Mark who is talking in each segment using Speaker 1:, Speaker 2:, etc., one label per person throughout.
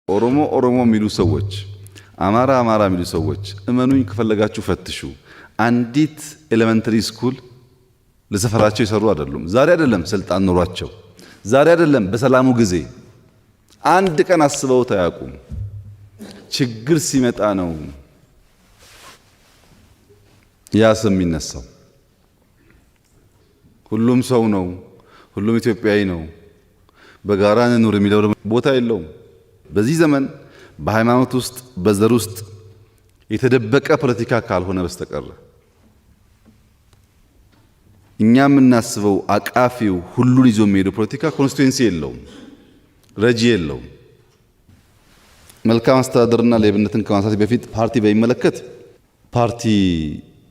Speaker 1: ኦሮሞ ኦሮሞ የሚሉ ሰዎች፣ አማራ አማራ የሚሉ ሰዎች እመኑኝ፣ ከፈለጋችሁ ፈትሹ። አንዲት elementary school ለሰፈራቸው የሰሩ አይደሉም። ዛሬ አይደለም ስልጣን ኖሯቸው፣ ዛሬ አይደለም በሰላሙ ጊዜ አንድ ቀን አስበውት አያውቁም። ችግር ሲመጣ ነው ያ ስም የሚነሳው። ሁሉም ሰው ነው፣ ሁሉም ኢትዮጵያዊ ነው፣ በጋራ እንኑር የሚለው ቦታ የለውም። በዚህ ዘመን በሃይማኖት ውስጥ በዘር ውስጥ የተደበቀ ፖለቲካ ካልሆነ በስተቀር እኛ የምናስበው አቃፊው ሁሉን ይዞ የሚሄደው ፖለቲካ constituency የለውም፣ ረጂ የለውም። መልካም አስተዳደርና ሌብነትን ከማንሳት በፊት ፓርቲ በሚመለከት ፓርቲ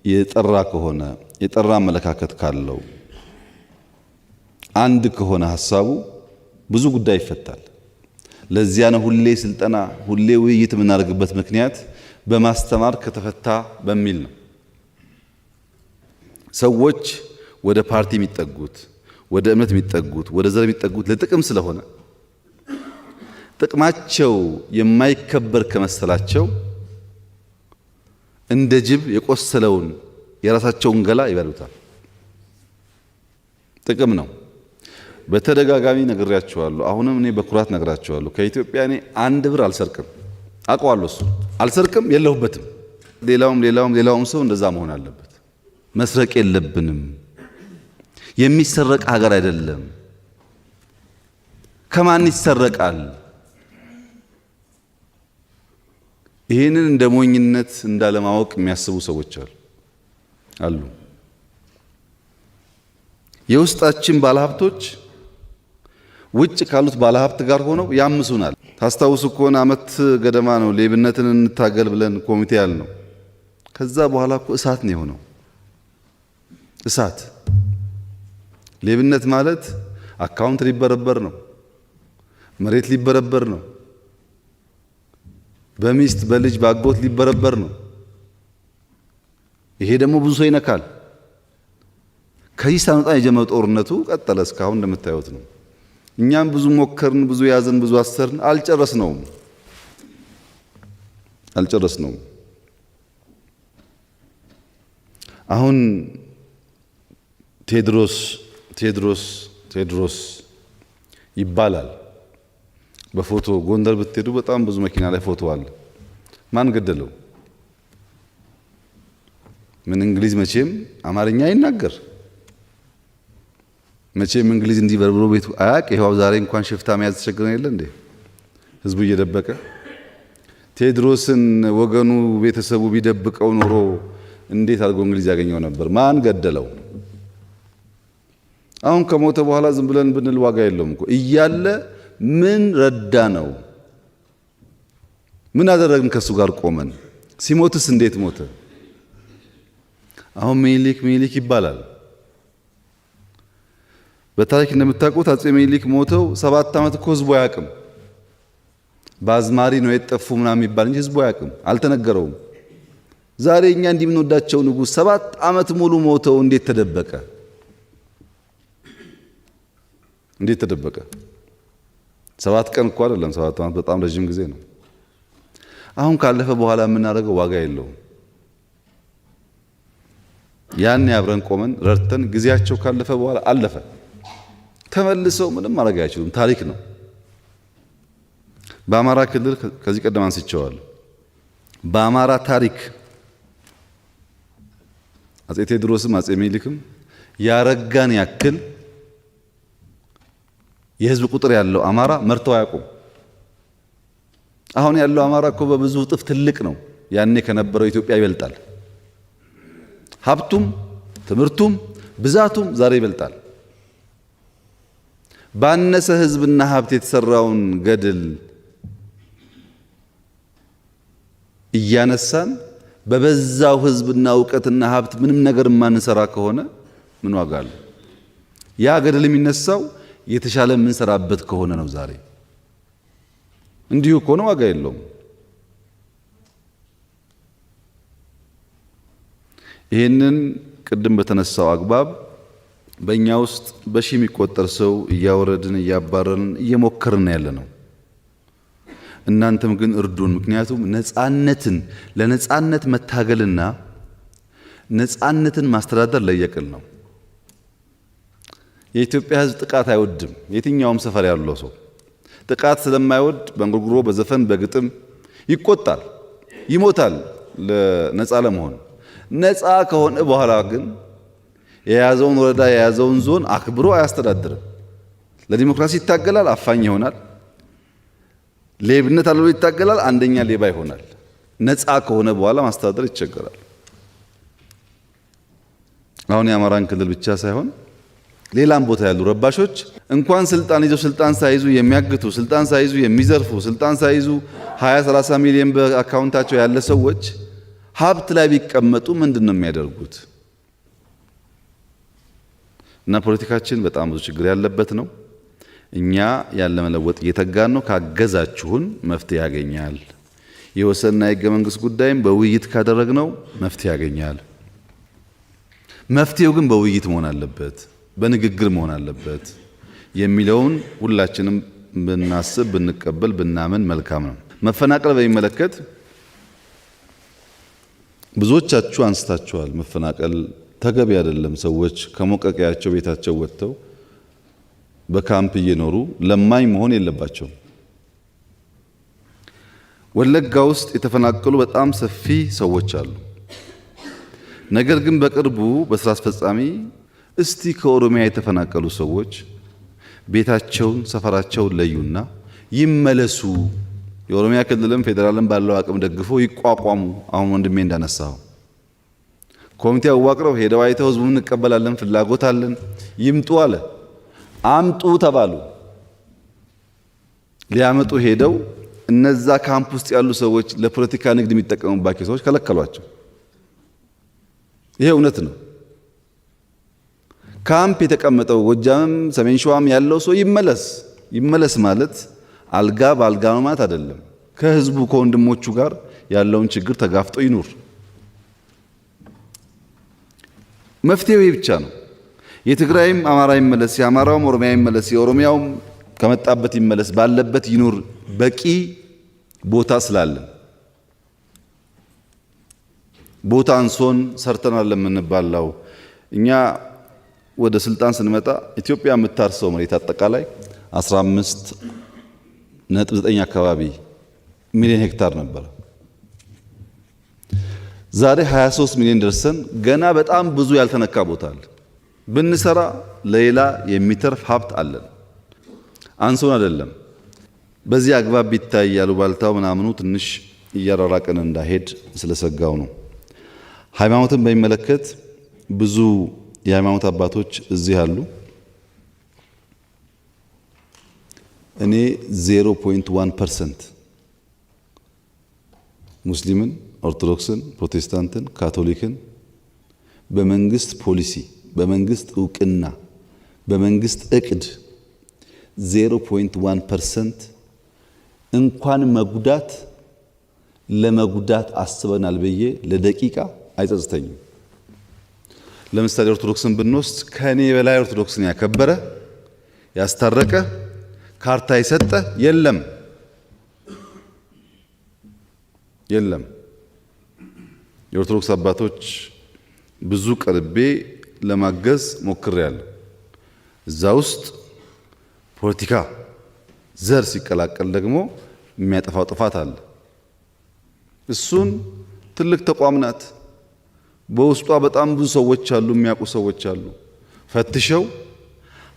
Speaker 1: የጠራ ከሆነ፣ የጠራ አመለካከት ካለው፣ አንድ ከሆነ ሀሳቡ ብዙ ጉዳይ ይፈታል። ለዚያ ነው ሁሌ ስልጠና፣ ሁሌ ውይይት የምናደርግበት ምክንያት በማስተማር ከተፈታ በሚል ነው። ሰዎች ወደ ፓርቲ የሚጠጉት፣ ወደ እምነት የሚጠጉት፣ ወደ ዘር የሚጠጉት ለጥቅም ስለሆነ ጥቅማቸው የማይከበር ከመሰላቸው እንደ ጅብ የቆሰለውን የራሳቸውን ገላ ይበሉታል። ጥቅም ነው። በተደጋጋሚ ነግሬያቸዋለሁ። አሁንም እኔ በኩራት ነግራቸዋለሁ። ከኢትዮጵያ እኔ አንድ ብር አልሰርቅም። አውቀዋለሁ። እሱ አልሰርቅም፣ የለሁበትም። ሌላውም ሌላውም ሌላውም ሰው እንደዛ መሆን አለበት። መስረቅ የለብንም። የሚሰረቅ ሀገር አይደለም። ከማን ይሰረቃል? ይህንን እንደ ሞኝነት እንዳለማወቅ የሚያስቡ ሰዎች አሉ። የውስጣችን ባለሀብቶች ውጭ ካሉት ባለሀብት ጋር ሆነው ያምሱናል። ታስታውሱ ከሆነ ዓመት ገደማ ነው ሌብነትን እንታገል ብለን ኮሚቴ ያልነው። ከዛ በኋላ እኮ እሳት ነው የሆነው። እሳት። ሌብነት ማለት account ሊበረበር ነው፣ መሬት ሊበረበር ነው፣ በሚስት በልጅ በአጎት ሊበረበር ነው። ይሄ ደግሞ ብዙ ሰው ይነካል። ከዚህ ሳንወጣ የጀመረው ጦርነቱ ቀጠለ። እስካሁን እንደምታዩት ነው። እኛም ብዙ ሞከርን፣ ብዙ ያዝን፣ ብዙ አሰርን፣ አልጨረስነውም አልጨረስነውም። አሁን ቴድሮስ ቴድሮስ ቴድሮስ ይባላል። በፎቶ ጎንደር ብትሄዱ በጣም ብዙ መኪና ላይ ፎቶ አለ። ማን ገደለው? ምን እንግሊዝ መቼም አማርኛ አይናገር፣ መቼም እንግሊዝ እንዲህ በርብሮ ቤቱ አያቅ። ይኸው ዛሬ እንኳን ሽፍታ መያዝ ተቸግረን የለ እንዴ? ህዝቡ እየደበቀ። ቴዎድሮስን ወገኑ ቤተሰቡ ቢደብቀው ኖሮ እንዴት አድርጎ እንግሊዝ ያገኘው ነበር? ማን ገደለው? አሁን ከሞተ በኋላ ዝም ብለን ብንል ዋጋ የለውም እኮ። እያለ ምን ረዳ ነው? ምን አደረግን? ከሱ ጋር ቆመን ሲሞትስ እንዴት ሞተ? አሁን ሚኒሊክ ሚኒሊክ ይባላል። በታሪክ እንደምታውቁት አጼ ሚኒሊክ ሞተው 7 ዓመት እኮ ህዝቡ አያውቅም። በአዝማሪ ነው የጠፉ ምናምን የሚባል እንጂ ህዝቡ አያውቅም፣ አልተነገረውም። ዛሬ እኛ እንዲህ የምንወዳቸው ንጉሥ 7 ዓመት ሙሉ ሞተው እንዴት ተደበቀ? እንዴት ተደበቀ? 7 ቀን እኮ አይደለም፣ 7 ዓመት በጣም ረዥም ጊዜ ነው። አሁን ካለፈ በኋላ የምናደርገው ዋጋ የለውም። ያን አብረን ቆመን ረድተን ጊዜያቸው ካለፈ በኋላ አለፈ። ተመልሰው ምንም ማድረግ አይችሉም። ታሪክ ነው። በአማራ ክልል ከዚህ ቀደም አንስቼዋለሁ። በአማራ ታሪክ አጼ ቴዎድሮስም አጼ ሚኒሊክም ያረጋን ያክል የህዝብ ቁጥር ያለው አማራ መርተው አያውቁም። አሁን ያለው አማራ እኮ በብዙ እጥፍ ትልቅ ነው። ያኔ ከነበረው ኢትዮጵያ ይበልጣል። ሀብቱም ትምህርቱም ብዛቱም ዛሬ ይበልጣል። ባነሰ ህዝብና ሀብት የተሰራውን ገድል እያነሳን በበዛው ህዝብና እውቀትና ሀብት ምንም ነገር የማንሰራ ከሆነ ምን ዋጋ አለው? ያ ገድል የሚነሳው የተሻለ የምንሰራበት ከሆነ ነው። ዛሬ እንዲሁ ከሆነ ዋጋ የለውም። ይህንን ቅድም በተነሳው አግባብ በእኛ ውስጥ በሺህ የሚቆጠር ሰው እያወረድን እያባረርን እየሞከርን ያለ ነው። እናንተም ግን እርዱን። ምክንያቱም ነፃነትን ለነፃነት መታገልና ነፃነትን ማስተዳደር ለየቅል ነው። የኢትዮጵያ ሕዝብ ጥቃት አይወድም። የትኛውም ሰፈር ያለው ሰው ጥቃት ስለማይወድ በእንጉርጉሮ፣ በዘፈን፣ በግጥም ይቆጣል፣ ይሞታል ለነፃ ለመሆን። ነፃ ከሆነ በኋላ ግን የያዘውን ወረዳ የያዘውን ዞን አክብሮ አያስተዳድርም። ለዲሞክራሲ ይታገላል፣ አፋኝ ይሆናል። ሌብነት አለ ይታገላል፣ አንደኛ ሌባ ይሆናል። ነፃ ከሆነ በኋላ ማስተዳደር ይቸገራል። አሁን የአማራን ክልል ብቻ ሳይሆን ሌላም ቦታ ያሉ ረባሾች እንኳን ስልጣን ይዘው ስልጣን ሳይዙ የሚያግቱ፣ ስልጣን ሳይዙ የሚዘርፉ፣ ስልጣን ሳይዙ 20 30 ሚሊዮን በአካውንታቸው ያለ ሰዎች ሀብት ላይ ቢቀመጡ ምንድን ነው የሚያደርጉት? እና ፖለቲካችን በጣም ብዙ ችግር ያለበት ነው። እኛ ያለ መለወጥ እየተጋን ነው። ካገዛችሁን መፍትሄ ያገኛል። የወሰንና የህገ መንግስት ጉዳይም በውይይት ካደረግነው መፍትሄ ያገኛል። መፍትሄው ግን በውይይት መሆን አለበት፣ በንግግር መሆን አለበት የሚለውን ሁላችንም ብናስብ፣ ብንቀበል፣ ብናምን መልካም ነው። መፈናቀል በሚመለከት ብዙዎቻችሁ አንስታችኋል። መፈናቀል ተገቢ አይደለም። ሰዎች ከሞቀ ቀያቸው ቤታቸው ወጥተው በካምፕ እየኖሩ ለማኝ መሆን የለባቸውም። ወለጋ ውስጥ የተፈናቀሉ በጣም ሰፊ ሰዎች አሉ። ነገር ግን በቅርቡ በስራ አስፈጻሚ እስቲ ከኦሮሚያ የተፈናቀሉ ሰዎች ቤታቸውን፣ ሰፈራቸውን ለዩና ይመለሱ፣ የኦሮሚያ ክልልም ፌዴራልም ባለው አቅም ደግፎ ይቋቋሙ። አሁን ወንድሜ እንዳነሳው ኮሚቴ አዋቅረው ሄደው አይተው ህዝቡን እንቀበላለን፣ ፍላጎት አለን፣ ይምጡ አለ። አምጡ ተባሉ። ሊያመጡ ሄደው እነዛ ካምፕ ውስጥ ያሉ ሰዎች ለፖለቲካ ንግድ የሚጠቀሙባቸው ሰዎች ከለከሏቸው። ይሄ እውነት ነው። ካምፕ የተቀመጠው ጎጃምም ሰሜን ሸዋም ያለው ሰው ይመለስ። ይመለስ ማለት አልጋ በአልጋ ነው ማለት አይደለም። ከህዝቡ ከወንድሞቹ ጋር ያለውን ችግር ተጋፍጦ ይኑር። መፍትሄው ይህ ብቻ ነው። የትግራይም አማራ ይመለስ፣ የአማራውም ኦሮሚያ ይመለስ፣ የኦሮሚያውም ከመጣበት ይመለስ፣ ባለበት ይኑር። በቂ ቦታ ስላለን ቦታ አንሶን ሰርተናል ለምንባላው እኛ ወደ ስልጣን ስንመጣ ኢትዮጵያ የምታርሰው መሬት አጠቃላይ 15.9 አካባቢ ሚሊዮን ሄክታር ነበር። ዛሬ 23 ሚሊዮን ደርሰን ገና በጣም ብዙ ያልተነካ ቦታ አለ። ብንሰራ ለሌላ የሚተርፍ ሀብት አለን። አንሶን አይደለም። በዚህ አግባብ ቢታይ ያሉባልታው ምናምኑ ትንሽ እያራራቅን እንዳሄድ ስለሰጋው ነው። ሃይማኖትን በሚመለከት ብዙ የሃይማኖት አባቶች እዚህ አሉ። እኔ 0.1% ሙስሊምን፣ ኦርቶዶክስን፣ ፕሮቴስታንትን፣ ካቶሊክን በመንግስት ፖሊሲ፣ በመንግስት እውቅና፣ በመንግስት እቅድ 0.1% እንኳን መጉዳት ለመጉዳት አስበናል ብዬ ለደቂቃ አይጸጽተኝም። ለምሳሌ ኦርቶዶክስን ብንወስድ ከኔ በላይ ኦርቶዶክስን ያከበረ ያስታረቀ ካርታ የሰጠ የለም የለም። የኦርቶዶክስ አባቶች ብዙ ቀርቤ ለማገዝ ሞክሬያለሁ። እዛ ውስጥ ፖለቲካ ዘር ሲቀላቀል ደግሞ የሚያጠፋው ጥፋት አለ። እሱን ትልቅ ተቋም ናት። በውስጧ በጣም ብዙ ሰዎች አሉ፣ የሚያውቁ ሰዎች አሉ። ፈትሸው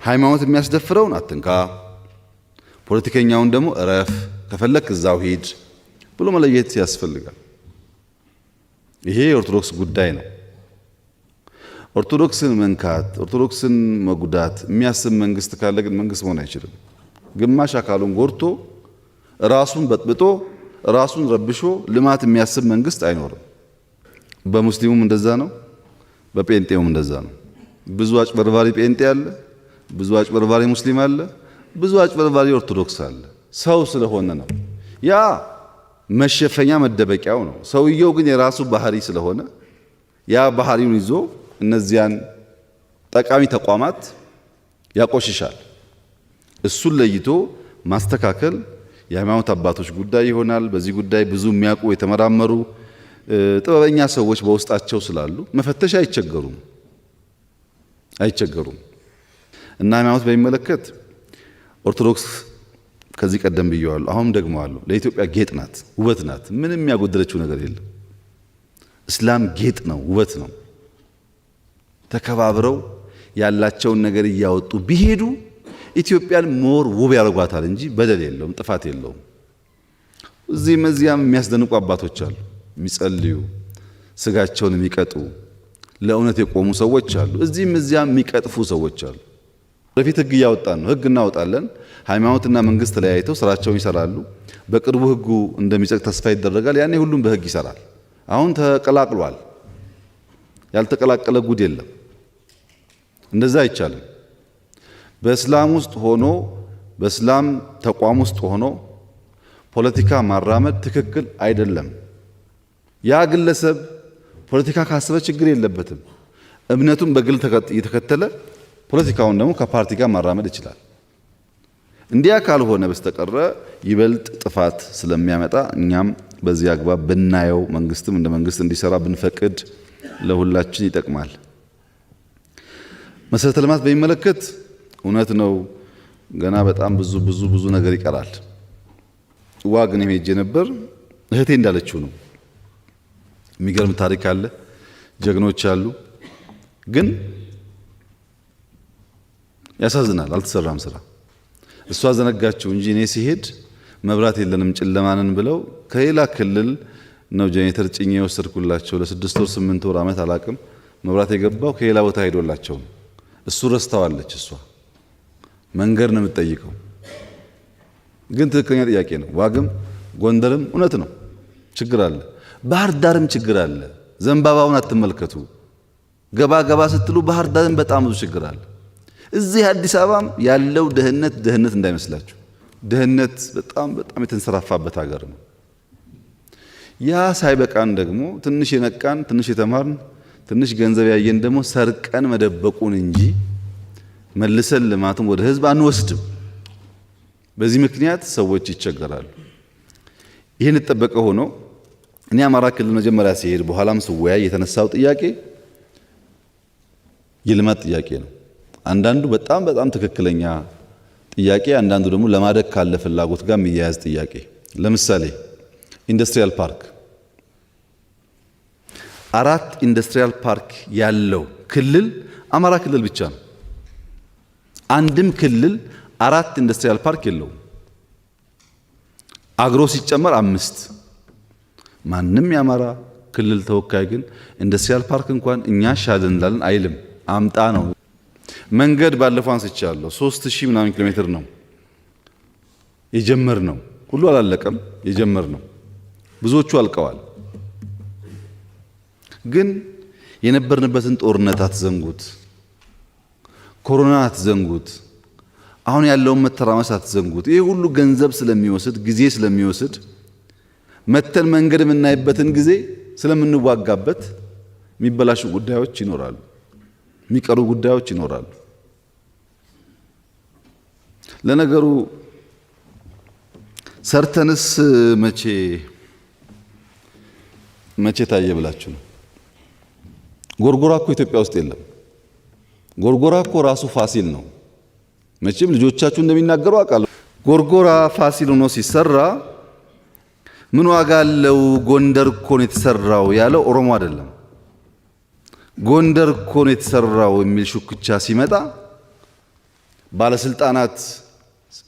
Speaker 1: ሃይማኖት የሚያስደፍረውን አትንካ፣ ፖለቲከኛውን ደግሞ እረፍ፣ ከፈለክ እዛው ሂድ ብሎ መለየት ያስፈልጋል። ይሄ የኦርቶዶክስ ጉዳይ ነው። ኦርቶዶክስን መንካት፣ ኦርቶዶክስን መጉዳት የሚያስብ መንግስት ካለ ግን መንግስት መሆን አይችልም። ግማሽ አካሉን ጎድቶ ራሱን በጥብጦ ራሱን ረብሾ ልማት የሚያስብ መንግስት አይኖርም። በሙስሊሙም እንደዛ ነው፣ በጴንጤውም እንደዛ ነው። ብዙ አጭበርባሪ ጴንጤ አለ፣ ብዙ አጭበርባሪ ሙስሊም አለ፣ ብዙ አጭበርባሪ ኦርቶዶክስ አለ። ሰው ስለሆነ ነው። ያ መሸፈኛ መደበቂያው ነው። ሰውየው ግን የራሱ ባህሪ ስለሆነ ያ ባህሪውን ይዞ እነዚያን ጠቃሚ ተቋማት ያቆሽሻል። እሱን ለይቶ ማስተካከል የሃይማኖት አባቶች ጉዳይ ይሆናል። በዚህ ጉዳይ ብዙ የሚያውቁ የተመራመሩ ጥበበኛ ሰዎች በውስጣቸው ስላሉ መፈተሽ አይቸገሩም አይቸገሩም። እና ሃይማኖት በሚመለከት ኦርቶዶክስ ከዚህ ቀደም ብየዋለሁ፣ አሁንም ደግሞ አለሁ። ለኢትዮጵያ ጌጥ ናት፣ ውበት ናት። ምንም ያጎደለችው ነገር የለም። እስላም ጌጥ ነው፣ ውበት ነው። ተከባብረው ያላቸውን ነገር እያወጡ ቢሄዱ ኢትዮጵያን more ውብ ያደርጓታል እንጂ በደል የለውም፣ ጥፋት የለውም። እዚህም እዚያም የሚያስደንቁ አባቶች አሉ፣ የሚጸልዩ ስጋቸውን የሚቀጡ ለእውነት የቆሙ ሰዎች አሉ። እዚህም እዚያም የሚቀጥፉ ሰዎች አሉ። ወደፊት ህግ እያወጣን ነው። ህግ እናወጣለን። ሃይማኖትና መንግስት ተለያይተው ስራቸውን ይሰራሉ። በቅርቡ ህጉ እንደሚጸድቅ ተስፋ ይደረጋል። ያኔ ሁሉም በህግ ይሰራል። አሁን ተቀላቅሏል። ያልተቀላቀለ ጉድ የለም። እንደዛ አይቻልም። በእስላም ውስጥ ሆኖ በእስላም ተቋም ውስጥ ሆኖ ፖለቲካ ማራመድ ትክክል አይደለም። ያ ግለሰብ ፖለቲካ ካሰበ ችግር የለበትም። እምነቱን በግል እየተከተለ ፖለቲካውን ደግሞ ከፓርቲ ጋር ማራመድ ይችላል። እንዲያ ካልሆነ በስተቀረ ይበልጥ ጥፋት ስለሚያመጣ እኛም በዚህ አግባብ ብናየው፣ መንግስትም እንደ መንግስት እንዲሰራ ብንፈቅድ ለሁላችን ይጠቅማል። መሰረተ ልማት በሚመለከት እውነት ነው፣ ገና በጣም ብዙ ብዙ ብዙ ነገር ይቀራል። ዋግ እኔም ሄጄ ነበር። እህቴ እንዳለችው ነው። የሚገርም ታሪክ አለ፣ ጀግኖች አሉ። ግን ያሳዝናል፣ አልተሰራም ስራ። እሷ ዘነጋችው እንጂ እኔ ሲሄድ መብራት የለንም ጨለማንን ብለው ከሌላ ክልል ነው ጄኔሬተር ጭኜ የወሰድኩላቸው። ለ6 ወር 8 ወር ዓመት አላቅም መብራት የገባው ከሌላ ቦታ ሄዶላቸው ነው። እሱ ረስተዋለች። እሷ መንገድ ነው የምትጠይቀው። ግን ትክክለኛ ጥያቄ ነው። ዋግም ጎንደርም እውነት ነው ችግር አለ። ባህር ዳርም ችግር አለ። ዘንባባውን አትመልከቱ። ገባ ገባ ስትሉ ባህር ዳርም በጣም ብዙ ችግር አለ። እዚህ አዲስ አበባም ያለው ድህነት ድህነት እንዳይመስላችሁ። ድህነት በጣም በጣም የተንሰራፋበት ሀገር ነው። ያ ሳይበቃን ደግሞ ትንሽ የነቃን ትንሽ የተማርን ትንሽ ገንዘብ ያየን ደግሞ ሰርቀን መደበቁን እንጂ መልሰን ልማቱን ወደ ህዝብ አንወስድም። በዚህ ምክንያት ሰዎች ይቸገራሉ። ይህን የተጠበቀ ሆኖ እኔ አማራ ክልል መጀመሪያ ሲሄድ በኋላም ስወያይ የተነሳው ጥያቄ የልማት ጥያቄ ነው። አንዳንዱ በጣም በጣም ትክክለኛ ጥያቄ፣ አንዳንዱ ደግሞ ለማደግ ካለ ፍላጎት ጋር የሚያያዝ ጥያቄ። ለምሳሌ industrial park አራት industrial park ያለው ክልል አማራ ክልል ብቻ ነው። አንድም ክልል አራት industrial park የለውም። agro ሲጨመር አምስት። ማንም የአማራ ክልል ተወካይ ግን industrial park እንኳን እኛ ሻልን እንላለን አይልም። አምጣ ነው። መንገድ ባለፈው አንስቻለሁ። 3000 ምናምን ኪሎ ሜትር ነው የጀመርነው። ሁሉ አላለቀም፣ የጀመርነው ብዙዎቹ አልቀዋል። ግን የነበርንበትን ጦርነት አትዘንጉት፣ ኮሮና አትዘንጉት፣ አሁን ያለውን መተራመስ አትዘንጉት። ይህ ሁሉ ገንዘብ ስለሚወስድ ጊዜ ስለሚወስድ መተን መንገድ የምናይበትን ጊዜ ስለምንዋጋበት የሚበላሹ ጉዳዮች ይኖራሉ፣ የሚቀሩ ጉዳዮች ይኖራሉ። ለነገሩ ሰርተንስ መቼ መቼ ታየ ብላችሁ ነው? ጎርጎራ እኮ ኢትዮጵያ ውስጥ የለም። ጎርጎራ እኮ ራሱ ፋሲል ነው። መቼም ልጆቻችሁ እንደሚናገሩ አውቃለሁ። ጎርጎራ ፋሲል ሆኖ ሲሰራ ምን ዋጋ አለው? ጎንደር እኮ ነው የተሰራው ያለው ኦሮሞ አይደለም። ጎንደር እኮ ነው የተሰራው የሚል ሹክቻ ሲመጣ ባለስልጣናት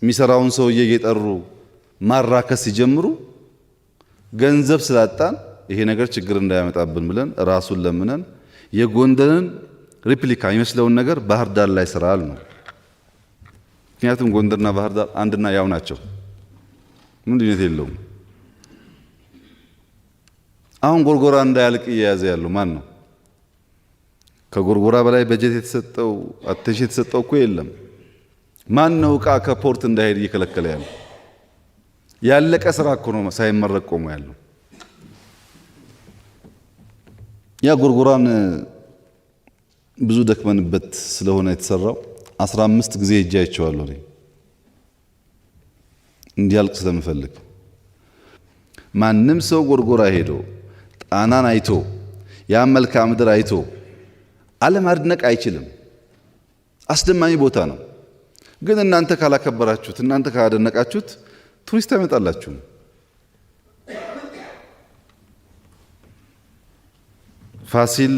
Speaker 1: የሚሰራውን ሰውዬ እየጠሩ ማራከስ ሲጀምሩ ገንዘብ ስላጣን ይሄ ነገር ችግር እንዳያመጣብን ብለን ራሱን ለምነን የጎንደርን replica የሚመስለውን ነገር ባህር ዳር ላይ ስራል ነው። ምክንያቱም ጎንደርና ባህር ዳር አንድና ያው ናቸው። ምን ልዩነት የለውም። አሁን ጎርጎራ እንዳያልቅ እየያዘ ያለው ማን ነው? ከጎርጎራ በላይ በጀት የተሰጠው attention የተሰጠው እኮ የለም። ማን ነው እቃ ከ port እንዳይሄድ እየከለከለ ያለው? ያለቀ ስራ እኮ ነው ሳይመረቅ ቆሞ ያለው። ያ ጎርጎራን ብዙ ደክመንበት ስለሆነ የተሰራው 15 ጊዜ ሄጄ አይቼዋለሁ። እኔ እንዲያልቅ ስለምፈልግ ማንም ሰው ጎርጎራ ሄዶ ጣናን አይቶ ያን መልክዓ ምድር አይቶ አለማድነቅ አይችልም። አስደማሚ ቦታ ነው። ግን እናንተ ካላከበራችሁት፣ እናንተ ካላደነቃችሁት ቱሪስት አይመጣላችሁም። ፋሲል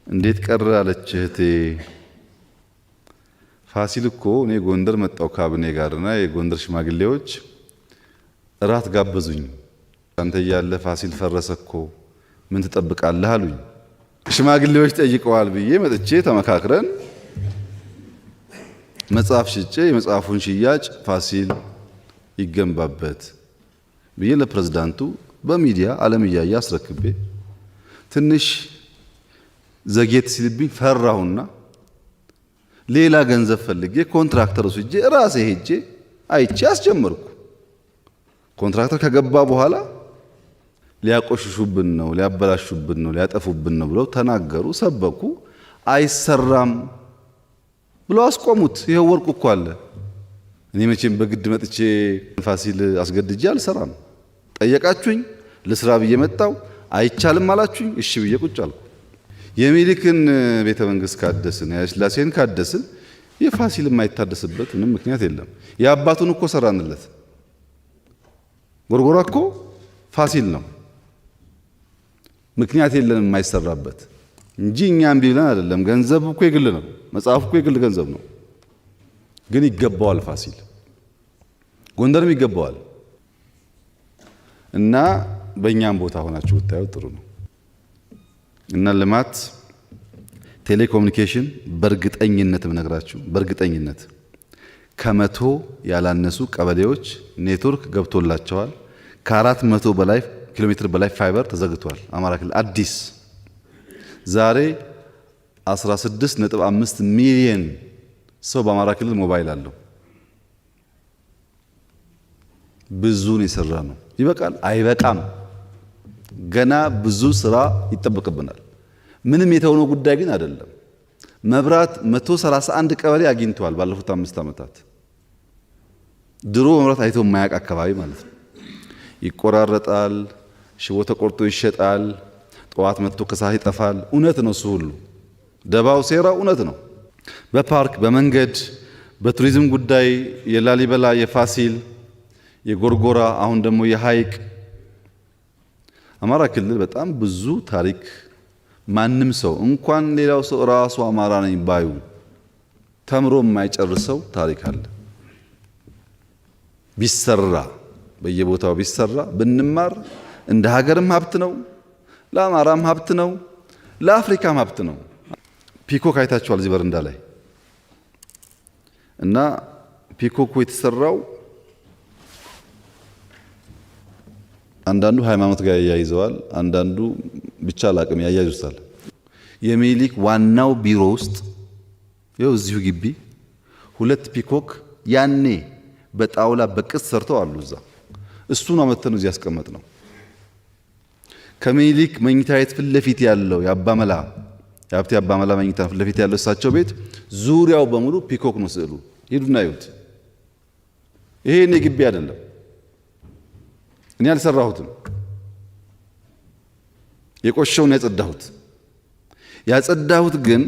Speaker 1: እንዴት ቀረ አለች እህቴ። ፋሲል እኮ እኔ ጎንደር መጣው ካቢኔ ጋርና የጎንደር ሽማግሌዎች እራት ጋበዙኝ። አንተ እያለ ፋሲል ፈረሰ እኮ ምን ትጠብቃለህ አሉኝ። ሽማግሌዎች ጠይቀዋል ብዬ መጥቼ ተመካክረን መጽሐፍ ሽጬ የመጽሐፉን ሽያጭ ፋሲል ይገንባበት ብዬ ለፕሬዝዳንቱ በሚዲያ ዓለም እያየ አስረክቤ ትንሽ ዘግየት ሲልብኝ ፈራሁና ሌላ ገንዘብ ፈልጌ ኮንትራክተር ወስጄ ራሴ ሄጄ አይቼ አስጀመርኩ። ኮንትራክተር ከገባ በኋላ ሊያቆሽሹብን ነው፣ ሊያበላሹብን ነው፣ ሊያጠፉብን ነው ብለው ተናገሩ፣ ሰበኩ። አይሰራም ብለው አስቆሙት። ይኸው ወርቁ እኮ አለ። እኔ መቼም በግድ መጥቼ ፋሲል አስገድጄ አልሰራም። ጠየቃችሁኝ፣ ልስራ ብዬ መጣው። አይቻልም አላችሁኝ፣ እሺ ብዬ ቁጭ አልኩ። የሚኒልክን ቤተ መንግስት ካደስን፣ የኃይለሥላሴን ካደስን የፋሲል የማይታደስበት ምንም ምክንያት የለም። የአባቱን እኮ ሰራንለት። ጎርጎራ እኮ ፋሲል ነው። ምክንያት የለንም የማይሰራበት እንጂ እኛ እምቢ ብለን አይደለም። ገንዘብ እኮ የግል ነው። መጽሐፍ እኮ የግል ገንዘብ ነው። ግን ይገባዋል ፋሲል፣ ጎንደርም ይገባዋል። እና በእኛም ቦታ ሆናችሁ ብታዩ ጥሩ ነው። እና ልማት፣ ቴሌኮሙኒኬሽን በእርግጠኝነት እነግራችሁ በእርግጠኝነት ከ100 ያላነሱ ቀበሌዎች ኔትወርክ ገብቶላቸዋል። ከ400 በላይ ኪሎ ሜትር በላይ ፋይበር ተዘግቷል። አማራ ክልል አዲስ ዛሬ 16.5 ሚሊየን ሰው በአማራ ክልል ሞባይል አለው። ብዙን የሰራ ነው። ይበቃል? አይበቃም። ገና ብዙ ስራ ይጠበቅብናል። ምንም የተሆነው ጉዳይ ግን አይደለም። መብራት 131 ቀበሌ አግኝተዋል ባለፉት 5 ዓመታት። ድሮ መብራት አይቶ የማያውቅ አካባቢ ማለት ነው። ይቆራረጣል፣ ሽቦ ተቆርጦ ይሸጣል፣ ጠዋት መጥቶ ከሰዓት ይጠፋል። እውነት ነው እሱ ሁሉ ደባው ሴራው እውነት ነው። በፓርክ በመንገድ በቱሪዝም ጉዳይ የላሊበላ የፋሲል የጎርጎራ አሁን ደግሞ የሐይቅ አማራ ክልል በጣም ብዙ ታሪክ ማንም ሰው እንኳን ሌላው ሰው ራሱ አማራ ነኝ ባዩ ተምሮ የማይጨርሰው ታሪክ አለ። ቢሰራ በየቦታው ቢሰራ ብንማር እንደ ሀገርም ሀብት ነው፣ ለአማራም ሀብት ነው፣ ለአፍሪካም ሀብት ነው። peacock አይታችኋል እዚህ በረንዳ ላይ እና peacock ኡ የተሰራው አንዳንዱ ሃይማኖት ጋር ያያይዘዋል፣ አንዳንዱ ብቻ አላቅም ያያይዙታል። የሚኒሊክ ዋናው ቢሮ ውስጥ ይኸው እዚሁ ግቢ ሁለት peacock ያኔ በጣውላ በቅጽ ሰርተው አሉ እዛ። እሱን አመተን እዚህ ያስቀመጥ ነው። ከምኒልክ መኝታ ቤት ፊት ለፊት ያለው የአባመላ የሀብቴ አባመላ መኝታ ፊት ለፊት ያለው እሳቸው ቤት ዙሪያው በሙሉ peacock ነው ስዕሉ። ሂዱና እዩት። ይሄ እኔ ግቢ አይደለም፣ እኔ አልሰራሁትም። የቆሸውን ያጸዳሁት ያጸዳሁት ግን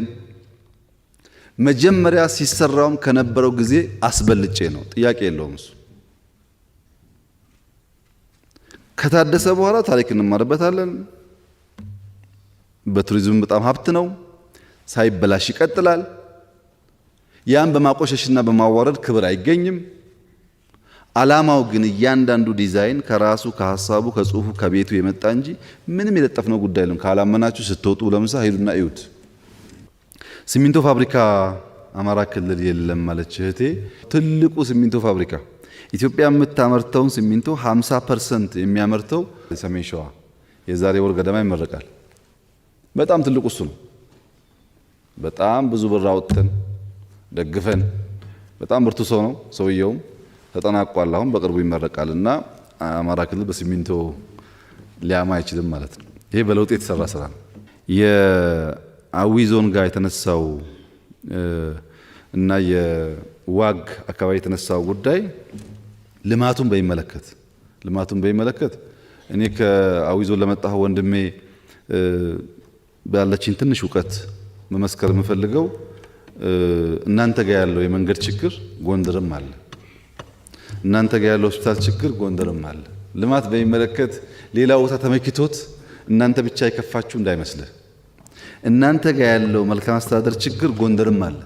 Speaker 1: መጀመሪያ ሲሰራውም ከነበረው ጊዜ አስበልጬ ነው። ጥያቄ የለውም። እሱ ከታደሰ በኋላ ታሪክ እንማርበታለን። በቱሪዝም በጣም ሀብት ነው። ሳይበላሽ ይቀጥላል። ያን በማቆሸሽና በማዋረድ ክብር አይገኝም። ዓላማው ግን እያንዳንዱ ዲዛይን ከራሱ ከሀሳቡ ከጽሁፉ ከቤቱ የመጣ እንጂ ምንም የለጠፍነው ጉዳይ የለም። ካላመናችሁ ስትወጡ ለምሳ ሂዱና እዩት። ሲሚንቶ ፋብሪካ አማራ ክልል የለም ማለች እህቴ። ትልቁ ሲሚንቶ ፋብሪካ ኢትዮጵያ የምታመርተውን ሲሚንቶ 50% የሚያመርተው ሰሜን ሸዋ የዛሬ ወር ገደማ ይመረቃል። በጣም ትልቁ እሱ ነው። በጣም ብዙ ብር አውጥተን ደግፈን፣ በጣም ብርቱ ሰው ነው ሰውየውም። ተጠናቋል። አሁን በቅርቡ ይመረቃል እና አማራ ክልል በሲሚንቶ ሊያማ አይችልም ማለት ነው። ይሄ በለውጥ የተሰራ ስራ ነው። የአዊ ዞን ጋር የተነሳው እና የውሃ ዋግ አካባቢ የተነሳው ጉዳይ ልማቱን በሚመለከት እኔ ከአዊ ዞን ለመጣሁ ወንድሜ ባለችኝ ትንሽ እውቀት መመስከር የምፈልገው እናንተ ጋር ያለው የመንገድ ችግር ጎንደርም አለ። እናንተ ጋር ያለው ሆስፒታል ችግር ጎንደርም አለ። ልማት በሚመለከት ሌላ ቦታ ተመኪቶት እናንተ ብቻ የከፋችሁ እንዳይመስልህ። እናንተ ጋር ያለው መልካም አስተዳደር ችግር ጎንደርም አለ።